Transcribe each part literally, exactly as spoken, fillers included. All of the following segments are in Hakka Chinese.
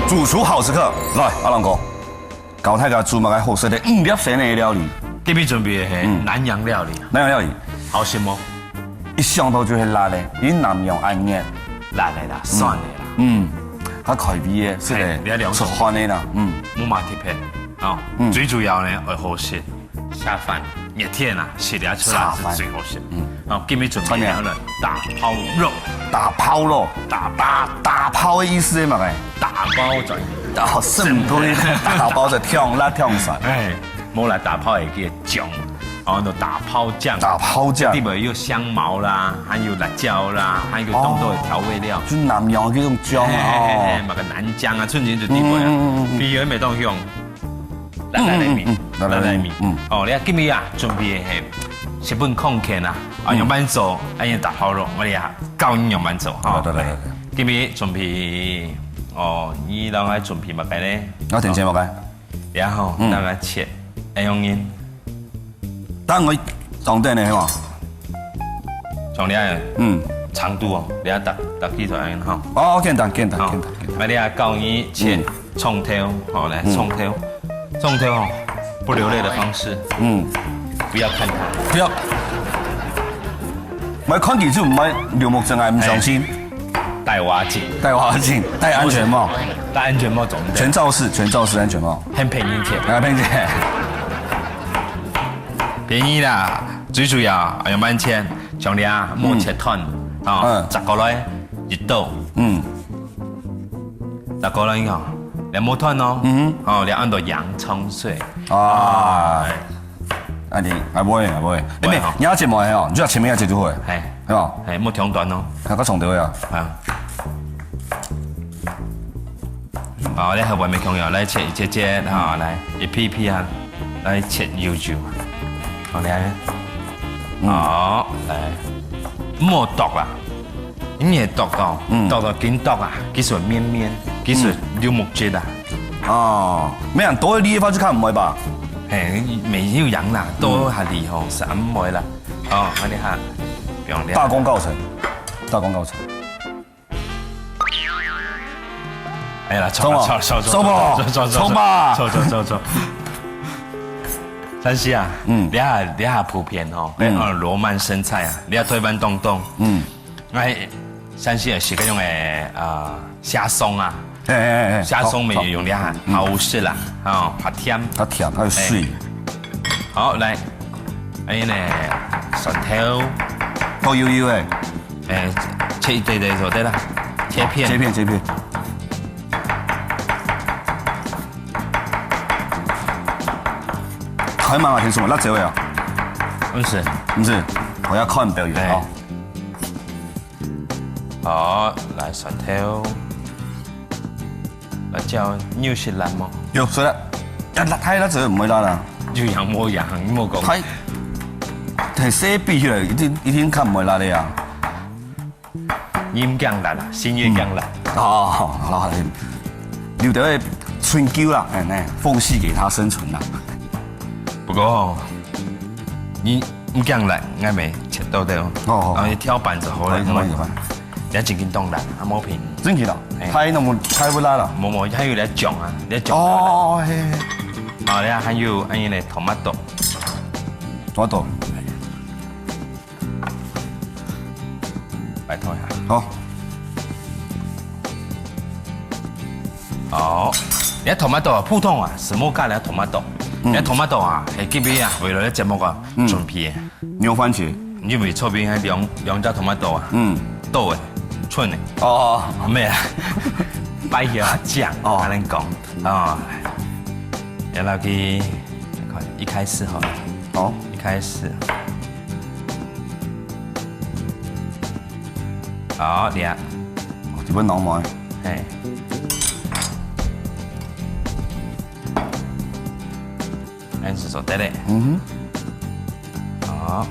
主廚好食客，來，阿龍哥，教大家煮麼个好食个五粒星个料理。今日準備个係嗯南洋料理，南洋料理，好食無？一想到就係辣个，因為南洋恁熱。辣个啦，酸个啦。嗯，較開胃个，係个，係，你愛了解出汗个啦，嗯。無麼特別，哦，嗯最主要呢，愛好食。下飯，熱天啊，食了出來係最好食。嗯，哦，今日準備了打拋肉，打拋肉，打打打拋个意思係麼个？打包轉。打什麼東西？打包仔，忒辣忒酸。哎，無啦，打拋也叫醬，哦，那打拋醬，打拋醬，裡面有香茅啦，還有辣椒啦，還有當多个調味料。就南洋个該種醬啊，哦，哎，麼个南薑啊，春捲就底背啊，嗯嗯嗯嗯，比較袂當香。 辣辣个味，嗯嗯嗯，辣辣个味。辣辣个味。嗯。哦，你看今日啊，準備个係食本康健啊，啊，仰般做，啊，仰打拋肉，𠊎這下教你仰般做，吼。對對對對對。今日準備，哦，你兩個準備麼个呢？𠊎點切麼个？然後，嗯。大概切，愛用人。但𠊎當等个係無？像你个，嗯。長度哦，你愛打，打幾條恁樣吼。哦，簡單簡單簡單簡單。啊，你愛教你切。嗯。 蔥頭，好，來，嗯。蔥頭，蔥頭哦，不流淚的方式，嗯。不要看它。不要。𠊎看佢就毋會流目汁，𠊎毋相信。哎。戴挖鏡。戴挖鏡，戴安全帽。戴安全帽總得。全罩式，全罩式安全帽。很便宜切。啊，便宜切。便宜啦，最主要，哎喲，慢切，像你啊，莫切斷，嗯。哦，嗯。摘過來，一刀。嗯。 大哥了，你看，你無斷哦。嗯哼。哦，你安到洋蔥碎。啊。哎。恁樣，啊，毋會，啊，毋會。哎，毋會吼。你愛切無哦，你就切面切就好了。嘿。係吧？嘿，莫忒短哦。啊，較長條啊。啊。好，你後背無共樣，來切一節節，哈，來，一片一片啊，來切幼幼。好，你看。嗯。好，來。莫剁啦。 你也剁到，嗯。剁到緊剁啊，其實綿綿，其實嗯。流目汁啊。哦，無恁多个理个話就較毋會吧？嘿，無有樣啦，嗯。多下哩吼，係毋會啦。哦，恁樣哈，不用了。大功告成，大功告成。哎呀，錯了，錯了，錯了，錯了，錯了，錯了，錯了，錯了，錯了。但是啊，嗯。這下，這下普遍吼，嗯。哎，呃，羅曼生菜啊，你愛推翻東東。嗯。 哎，山西人係个用个，呃，蝦鬆啊。哎，哎，哎，哎，蝦鬆乜用這下，好，好。嗯。好食啦，哦，較甜。較甜，還有水。哎。好，來，哎呢，蒜頭。好幼幼个。哎，切一塊塊就對了，切片。切片，切片。還蠻好聽，什麼辣椒味啊？毋係。毋係，𠊎愛看表演哦。哎。 好，來蒜頭。辣椒，你有食辣無？有食辣，啊，辣，太辣就毋會辣啦。有樣無樣，你莫講。太，太細比起來，一定，一定較毋會辣个啊。你毋驚辣啦，心也驚辣。嗯。哦，好啦，好啦，留點个春嬌啦，哎，那縫隙給它生存啦。不過吼， 你毋驚辣，𠊎乜切到了。哦，哦，哦。然後你挑板就好了。好，好，好。你要緊緊動啦，啊，無平。真緊哦，哎。太那麼，太不辣了。無，無，還有點醬啊，你醬。哦，哦，哦，嘿，嘿。啊，你還有，還有呢，tomato。Tomato。拜託一下。好。好，你看tomato啊，普通啊，係無加了tomato。嗯。你看tomato啊，係今日啊，為了這節目啊，嗯。準備个。 牛番茄。你有無有錯邊兩，兩隻tomato啊？嗯。剁个，吮个。哦，哦，哦。無啊，擺下醬，哦。恁樣講，哦。然後去，看，一開始吼。好。一開始。好，你啊。哦，這本濃濃的。嘿。 恁樣就做得了。嗯哼。好，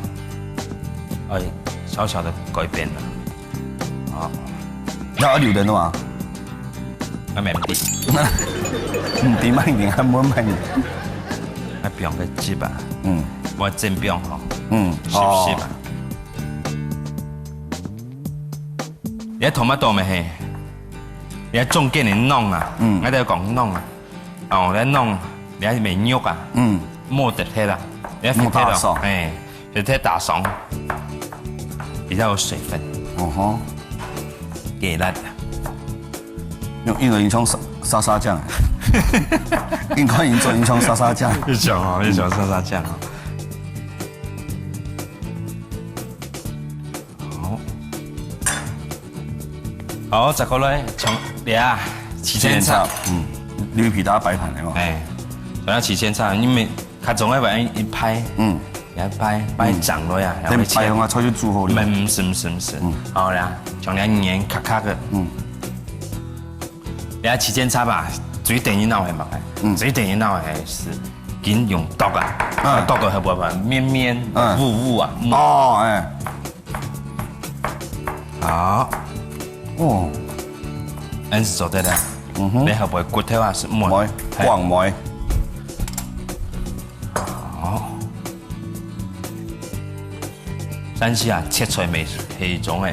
哎，小小的改變了。好。要留等的嗎？那沒問題。你慢一點，還慢慢一點。那不用再擠吧。嗯。我真不用吼。嗯，是不是吧？哦。你看tomato無嘿？你愛中間个弄啊，嗯，𠊎兜講弄啊，哦，來弄，你愛煨肉啊，嗯，莫得忒啦，你愛莫打爽，哎，就忒打爽，比較有水分。哦吼，給力。用英文音像沙沙沙醬，应该音做音像沙沙酱，一种哦，一种沙沙酱哦。 好，好，再過來像這啊，七千七千七，嗯，你皮打擺盤个嘛，哎，像七千七，因為較重要个一排，嗯，一排擺長落啊，然後切，擺放菜就煮好了，毋係毋係毋係毋係，好啦，像這圓卡卡个，嗯，這七千七啊，最得人惱个嘛，嗯，最得人惱个係緊用剁啊，剁个好無好，綿綿，嗯，烏烏啊，哦，哎。 好，哦，恁樣做得了。嗯哼，你後背骨頭啊係無？無，嘿，光無。好，但是啊，切菜乜係一種个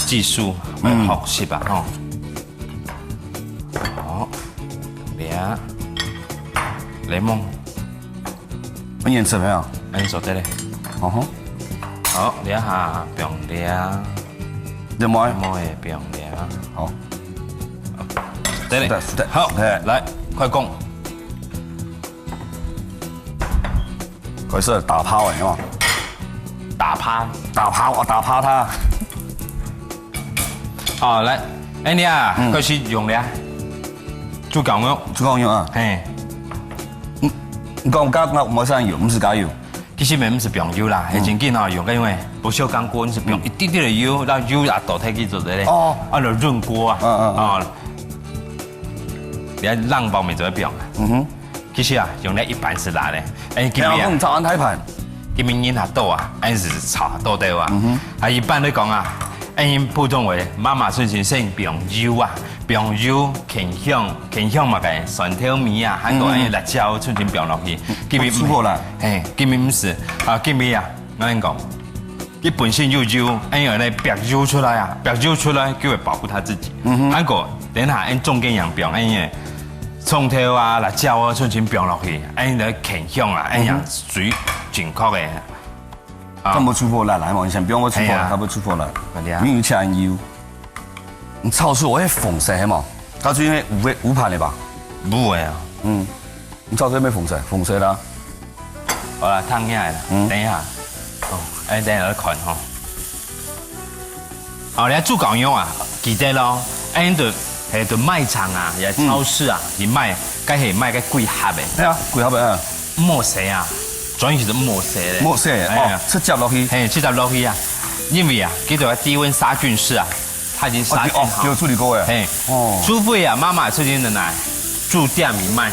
技術，嗯，愛學習啊，吼。好，這，檸檬。 恁樣食咩啊？恁樣做得咧。哦吼。好，這下放這，這妹，這妹放這。好，得咧。好，來，快講。開始打拋了，哦。打拋。打拋，我打拋它。哦，來，恁樣啊，開始用了。豬絞肉。豬絞肉啊。嘿。 你講加，加無使用，毋使加油。其實乜毋使放油啦，係正經哦，用个用个不鏽鋼鍋，你係放一滴滴个油，然後油也倒忒去做得咧。哦，啊，就潤鍋啊，嗯嗯，哦，你看浪包乜做得放啊。嗯哼，其實啊，用了一盤係辣个，哎，今日啊，你炒安大盤，今日人較多啊，還係炒較多對啊。嗯哼，啊，一般來講啊，哎，普通話，媽媽先生先放油啊，放油，牽香。 牽香麼个，蒜頭米啊，還有恁樣辣椒，全部放落去。今日毋係，嘿，今日毋係，啊，今日啊，𠊎講，佢本身有油，恁樣來煏油出來啊，煏油出來就會保護佢自家。還過，等下恁中間樣放，恁樣，蔥頭啊、辣椒啊，全部放落去，恁樣來牽香啊，恁樣最正確个。啊，佢無出火啦，來嘛，你先放佢出火啦，佢無出火啦。你有請油。 你炒出來會紅色係無？佢就因為烏个，烏盤个吧？烏个啊。嗯，你炒出來會紅色，紅色啦。好啦，燙起來啦，等一下。哦，哎，等一下再看吼。哦，你看豬絞肉啊，記得咯，哎，就係就賣場啊，也超市啊，佢賣，該係賣个貴盒个。哎呀，貴盒个。莫洗啊，專業係莫洗个。莫洗，哎呀，哦，直接落去。嘿，直接落去啊，因為啊，佢就愛低溫殺菌室啊。 它已經殺菌好。哦，有處理過哎。嘿，哦，除非啊，媽媽最近的奶，豬店裡賣。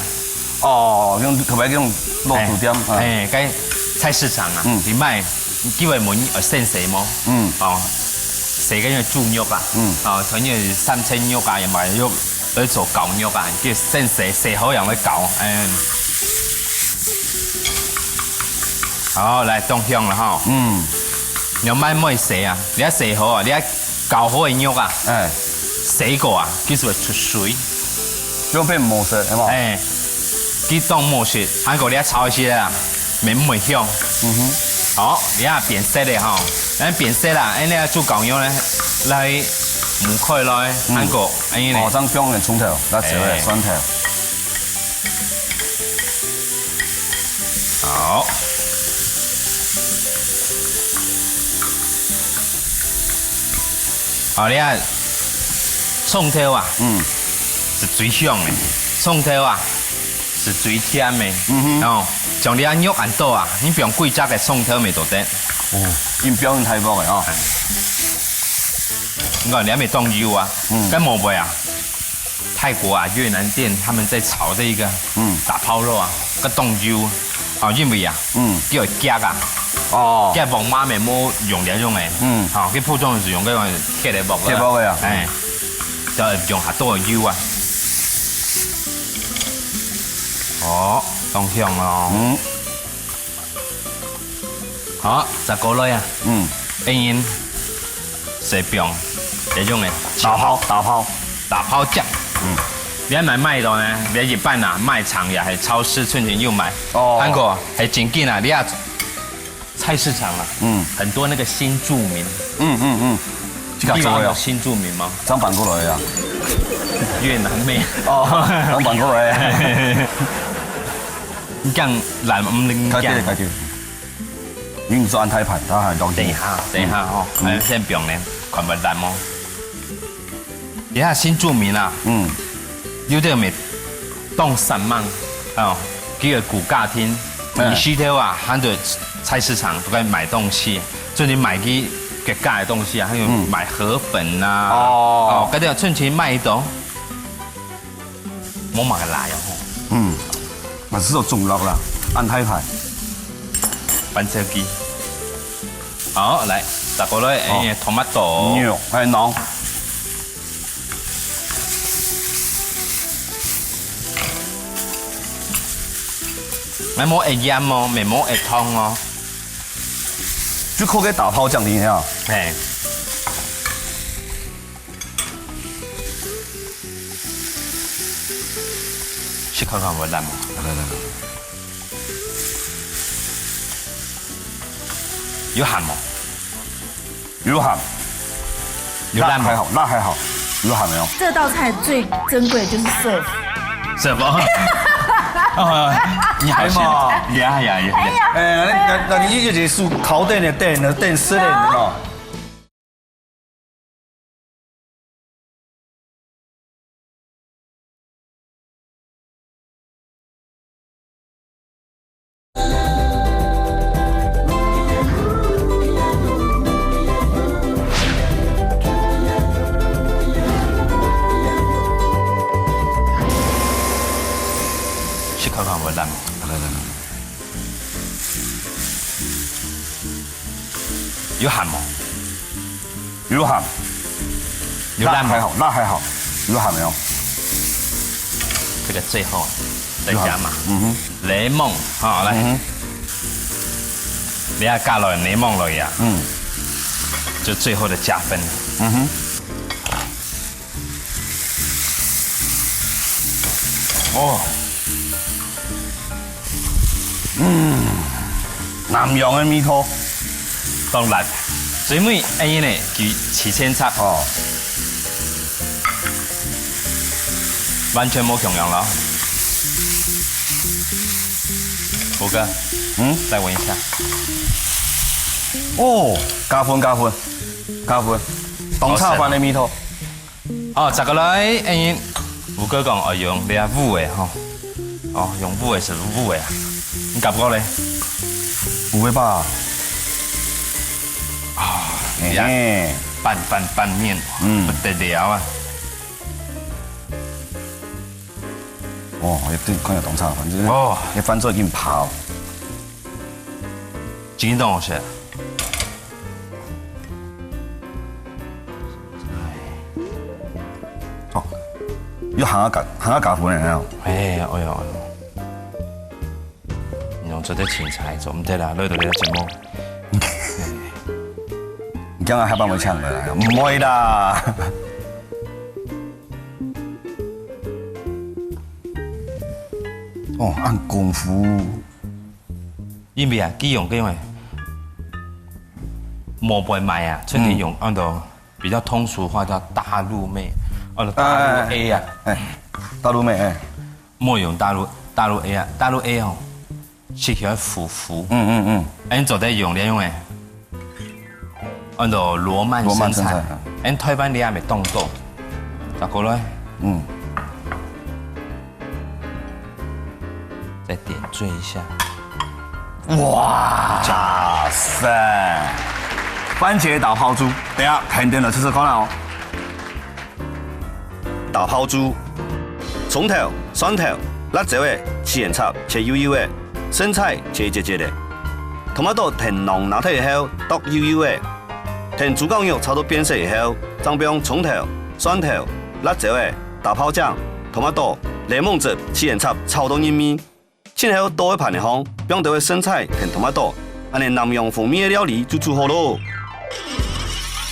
哦，用特別用肉豬店，哎，該菜市場啊，嗯，裡賣，你叫佢問，呃，生食無？嗯，哦，食个豬肉啊，嗯，哦，像該三層肉啊，也賣肉，來做絞肉啊，叫生食，食好樣來絞，哎。好，來，當香了哈。嗯，你愛買麼个食啊？你愛食好啊，你愛 絞好个肉啊，哎，洗過啊，佢就會出水，就變無色，係無？哎，佢當無色，還過你愛炒一息啊，免毋會香。嗯哼，好，你啊變色了吼，恁變色啦，恁你啊豬絞肉呢，來抿開來，還過恁呢，哦，正放个蔥頭，辣椒个蒜頭。 好。好了，蔥頭啊，嗯，係最香个，蔥頭啊，係最甜个。嗯哼，哦，像你啊肉恁多啊，你放幾隻个蔥頭乜都得。哦，因為放太薄个哦。你看你還沒動油啊，嗯，該無味啊。 泰國啊、越南店他們在炒這一個，嗯，打拋肉啊，該當油，啊，因為啊，嗯，叫佢夾啊，哦，夾黃麻乜無用這種个，嗯，好，佢普通係用該種鐵个鑊个，鐵鑊个啊，哎，就用較多个油啊，哦，當香哦，嗯。 好，再過來啊。嗯，恁樣，再放這種个，打拋，打拋，打拋醬。嗯，你愛買麥當勞呢？你一般啊，賣場也係超市，全全有賣。哦，還過還真緊啊，你啊，菜市場啊，嗯，很多那個新住民。嗯嗯嗯，這個做呀，新住民嗎？張板過來呀，越南妹。哦，張板過來。你講藍，嗯，你講。開店，開店。你做安泰盤，他還當。等一下，等一下哦，還有先不用呢，看不到哦。 你看新住民啊，嗯，有兜乜當煞猛哦，佢个古家庭，嗯，佢時頭啊，行到菜市場都該買東西，就係買佢个家个東西啊，還有買河粉啊，哦，哦，該兜全全買到，無麼个來哦。嗯，嘛係有中落啦，安泰盤，番茄雞。好，來，再過來，哦，哎，tomato，牛，還有啷。 𠊎無愛鹽哦，乜無愛糖哦。就靠該打拋醬定係啊？嘿。試看看有無爛無？來來來。有鹹無？ 有鹹。有辣嗎？辣還好，辣還好，有鹹沒有？這道菜最珍貴的就是serve。serve哦。哦，你好險。哎呀，哎呀，哎呀。哎，那，那，那你一直數考等的等，等死人哦。 試看看有無爛。來，來，來。有鹹無？ 有鹹。有辣嗎？辣還好，辣還好，有鹹沒有？這個最後再加碼。有鹹。嗯哼。檸檬，好，來。嗯哼。你要加了檸檬了呀。嗯。就最後的加分。嗯哼。哦。 嗯，南洋个味道。當然，最尾恁樣呢，佢七千七。哦。完全無共樣了。虎哥，嗯？再聞一下。哦，加分，加分，加分，當差飯个味道。 哦，再過來，哎，虎哥講，哦，用這烏个吼。哦，用烏个係烏个啊。你感覺咧？不會吧？啊，哎，呀，拌飯拌麵，嗯。不得了啊。哦，一定看有當差，反正，哦。一翻做已經跑。真當好食。 哦，又行啊加，行啊加分了。哎，哎喲，哎喲。你用這個青菜做毋得啦，落到你个節目。你剛剛還幫我搶了啦，毋會啦。哦，恁功夫。因為啊，佢用个用个，無會賣啊，出去用，嗯。按照 比較通俗話叫大陸妹，哦，大陸A啊。哎，哎，大陸妹，哎。莫用大陸，大陸A啊，大陸A哦，食起來苦苦。嗯，嗯，嗯。哎，你做得用，你用哎，按照羅曼生菜，羅曼生菜，嗯。哎，台灣你也沒動過，咋過來？嗯。 再點綴一下。哇塞！番茄打拋豬，等下肯定來試試看哦。打拋豬，蔥頭、蒜頭、辣椒仔，自然插切幼幼仔，生菜切一節節仔。tomato同卵拿忒以後，剁幼幼仔。同豬絞肉炒到變色以後，正放蔥頭、蒜頭、辣椒仔、打拋醬、tomato、檸檬汁，自然插炒到入味。 盡後倒个盤仔項，放兜个生菜同tomato，恁仔南洋風味个料理就煮好囉。